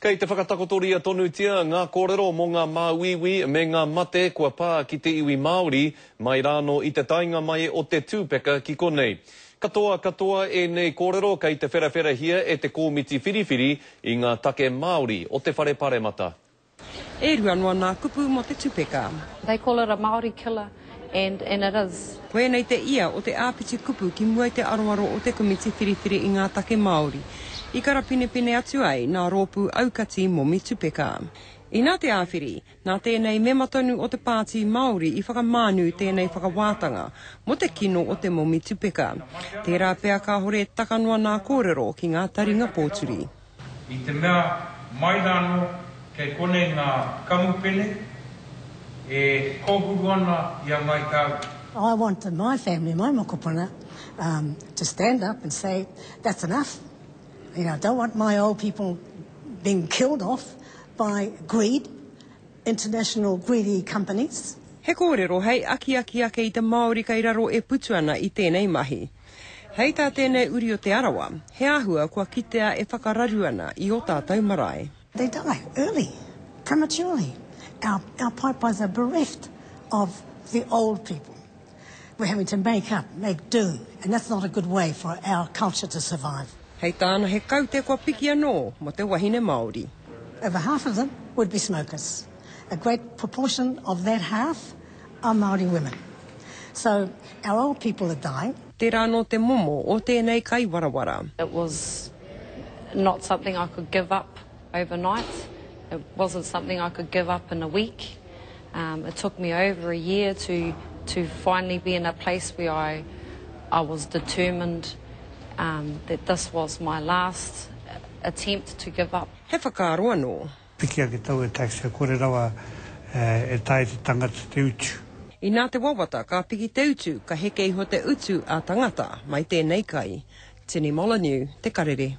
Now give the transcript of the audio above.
Kei te whakatakotoria tonutia ngā kōrero mō ngā māuiui me ngā mate kua pā ki te iwi Māori mai rānō i te taenga mai o te tūpeka ki konei. Katoa katoa ēnei kōrero kei te wherawherahia e te kōmiti whiriwhiri i ngā take Māori o te Whare Paremata. E rua noa nā kupu mō te tupeka. They call it a Māori killer and and it is. Koianei te ia o te āpiti kupu ki mua i te aroaro o te Komiti Whiriwhiri i ngā Take Māori, i karapinepine atu ai nā rōpū aukati momi tupeka. Inā te āwhiri, nā tēnei mema tonu o te Pāti Māori i whakamānu tēnei whakawātanga mō te kino o te momi tupeka. Tērā pea kāhore e taka noa nā kōrero ki ngā taringa pōturi. I te mea mai rānō kei konei ngā kamupene e kōhuru ana i a Ngāi Tāua. I want my family, my mokopuna, to stand up and say, that's enough, you know, I don't want my old people being killed off by greed, international greedy companies. He kōrero hei akiaki ake i te Māori kei raro e putu ana i tēnei mahi. Hei tā tēnei uri o Te Arawa, he āhua kua kitea e whakararu ana i ō tātou marae. They die early, prematurely. Our, our paepaes are bereft of the old people. We're having to make up, make do, and that's not a good way for our culture to survive. Hei tāna he kaute kua piki anō mō te wahine Māori. Over half of them would be smokers. A great proportion of that half are Māori women. So our old people are dying. Tērā anō te momo o tēnei kaiwarawara. It was not something I could give up overnight. It wasn't something I could give up in a week. Um, it took me over a year to, to finally be in a place where I, I was determined um, that this was my last attempt to give up. He whakaaro anō. Piki ake taua tax kia kore rawa e taea te tangata te utu. Inā te wawata ka piki te utu ka heke iho te utu a tangata mai tēnei kai. Tini Molyneux, Te Karere.